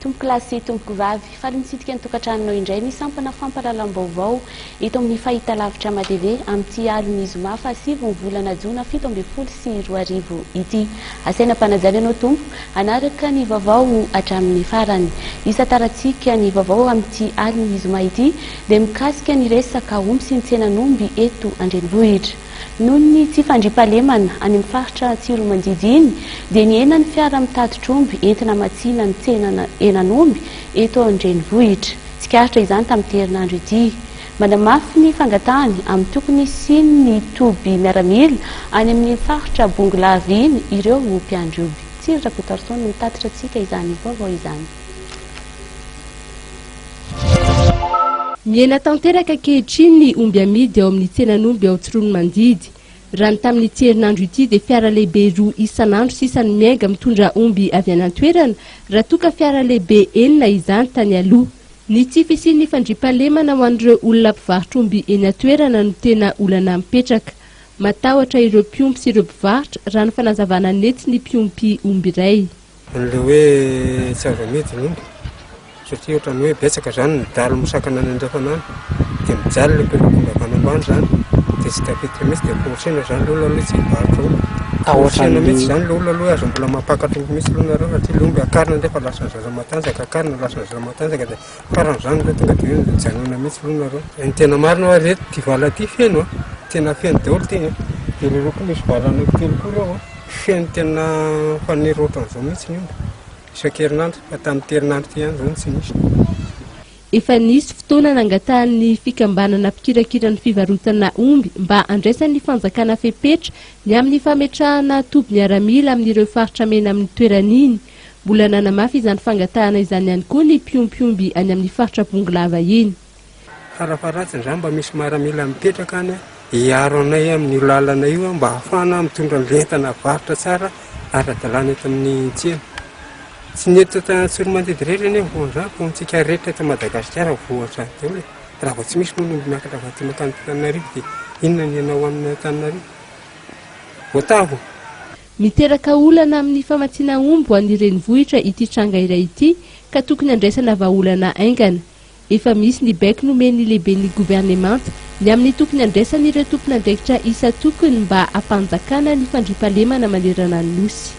Tompokolahy sy tompokovavy, faly mitsidika ny tokantranonao indray ny sampana fampahalalam-baovao eto amin'ny fahitalavitra Matv amin'ity alin'ny zoma fahasivy ny volana jona 2017 ity. Asaina ampanajana ianao Tompo hanaraka ny vaovao hatramin'ny farany. Hisantarantsika ny vaovao amin'ity alin'ny zoma ity dia mikasika ny resaka omby sy ny tsenan'omby eto an-drenivohitra. Noho ny tsy fandriampahalemana any amin'ny faritra Tsiroamandidy iny dia nihena ny fiara mitatitra omby entina hamatsiana ny tsena henan'omby eto an-drenivohitra. Tsikaritra izany tamin'ity herinandro ity. Manamafy ny fangatahany amin'ny tokony hisian'ny toby miaramila any amin'iny faritra Bongolava iny ireo mpiandry omby. Tsiry Rakotoarison no mitatitra antsika izany vaovao izany. Mihena tanteraka ankehitriny ny omby amidy ao amin'ny tsenan'omby ao Tsiroanomandidy. Raha ny tamin'ity herinandro ity dia fiara lehibe roa isan'andro sisa no miainga mitondra omby avy any an-toerana raha toa ka fiara lehibe enina izany tany aloha. Ny tsy fisian'ny fandriampahalemana ho an'ireo olona mpivarotra omby eny an-toerana no tena olana mipetraka. Matahotra ireo mpiompy sy ireo mpivarotra raha ny fanazavana nentin'ny mpiompy omby iray. An'ilay hoe tsy azo amidy ny omby satria ohatran'ny hoe betsaka izany ny dalo misakana any andrefana any dia mijaly ilay mpitondra avy any ambany izany dia tsy tafiditra mihitsy dia forcena izany ilay olona aloha tsy hivarotra omby. Forcena mihitsy izany ilay olona aloha aza mbola mampakatra omby mihitsy aloha nareo satria ilay omby akarina nefa lasan'ny zaza matanjaka, akarina lasan'ny zaza matanjaka dia farany izany aloha tonga dia hoe mijanona mihitsy aloha nareo. Ny tena marina hoa reto ity vala ity feno a, tena feno daholo ity a, dia ireo koa misy vala anankitelo koa ireo a. Feno tena mifanery ohatran'izao mihitsy ny omby isan-kerinandro fa tamin'ity herinandro ity ihany izao no tsy nisy. Efa nisy fotoana nangatahan'ny fikambanana mpikirakira ny fivarotana omby mba handraisan'ny fanjakana fepetra ny amin'ny fametrahana toby miaramila amin'ireo faritra mena amin'ny toerana iny. Mbola nanamafy izany fangatahana izany ihany koa ny mpiompy omby any amin'ny faritra Bongolava iny. Farafaharatsiny izany mba misy maramila mipetraka any hiaro anay amin'io lalana io mba hahafahana mitondra ny entana varotra tsara ara-dalàna eto amin'ny tsena. Tsy ny eto Antsoromandidy irery anie voan'izany fa antsika rehetra eto Madagasikara voan'izany daholo e. Raha vao tsy misy moa ny omby miakatra avy aty mankany Antananarivo dia inona ny hena hohanina Antananarivo? Voatavo! Miteraka olana amin'ny famatsiana omby ho an'ny renivohitra ity tranga iray ity ka tokony handraisana vahaolana haingana. Efa misy ny baiko nomen'ny lehiben'ny governemanta ny amin'ny tokony handraisan'ireo tompon'andraikitra isan-tokony mba hampanjakana ny fandriampahalemana manerana ny Nosy.